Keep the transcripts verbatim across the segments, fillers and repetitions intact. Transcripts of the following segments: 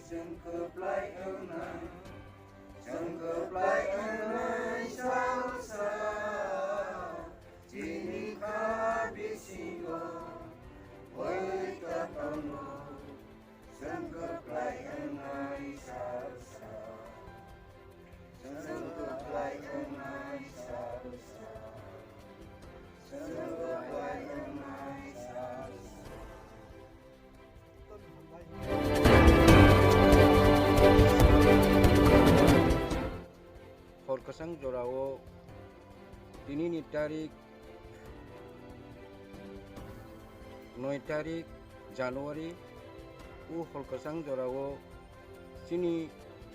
Chwng kwplai wngnai, chwng kwplai wngnai salsa, chini kha bisingo oi ta tongo, chwng kwplai wngnai salsa, chwng kwplai wngnai salsa, chwng kwplai wngnai salsa. Hor kwchang jorao tinini tarik noi tarik January, o hor kwchang jorao chini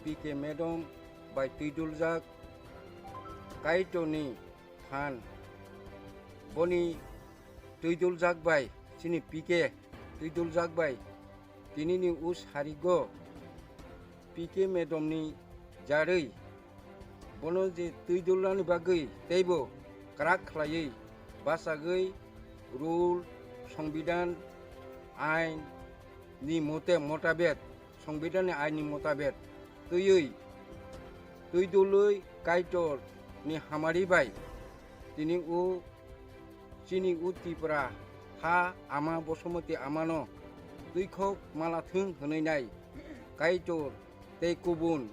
P K madam bai twiduljak Kaitorni phan. Boni twiduljak bai chini P K twiduljak bai tinini o sarigo P K madamni jarwi bono je twidulnani bagwi teibo kwrak khlaiwi bachagwi rule, songbidan, ain ni mote motabet, songbidanni ain ni motabet twiwi twidulwi Kaitor ni hamari bai tini o chini o Tripura ha ama Bosomoti amano twikhok malathwng hwnwi nai Kaitor tei kubun,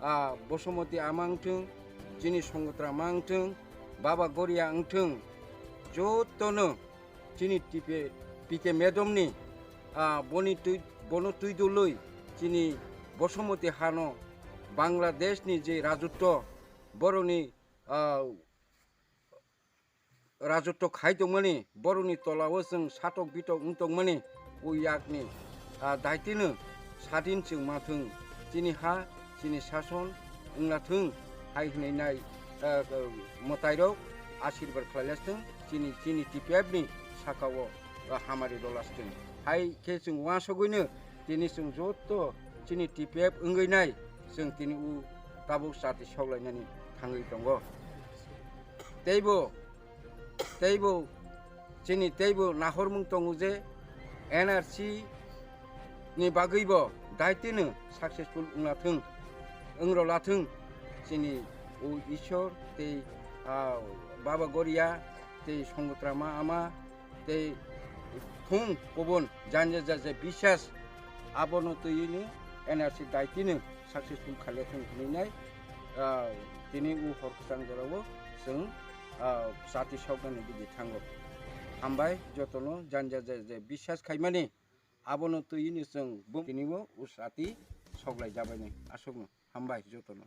a, Bosomoti ama wngthwng, chini Songotra ma wngthwng, Baba Goria wngthwng, jotono chini P K madamni, a, boni twi-, bono twidulwi chini Bosomoti hano Bangladeshni je rajotwo, borokni, a, rajotwo khai tongmani, borokni tolao chwng satok bitok wng tongmani, o yakni, ah, daitino sadin chwng ma thwng, chini ha, chini sason wngna thwng, hai hwnwi nai, ah, mwtairok asirbar khlailai thwng, chini, chini T P F ni sakao, ah, hamari rolas thwng. Hai khe chwng uansugwino tini chwng joto chini T P F wngwi nai, chwng tini o tabuk chati soklainani thangwi tongo. Teibo, teibo, chini teibo nahormung tongo je N R C ni bagwibo daitino successful wnglathwng, wngro lathwng, chini o Ishwar tei, ah, Baba Goria tei Songotra ma ama tei thung kubun janja jaja bisas abono twiwino N R C daitino successful khailai thung hwnwi nai, ah, tini o hor kwchang jorao chwng, ah, chati soknani bidi thango. Hambai jotono janja jaja bisas khaimani abono twiwino chwng bo tini o chati soklai jabaini aswkno. Hambai jotono.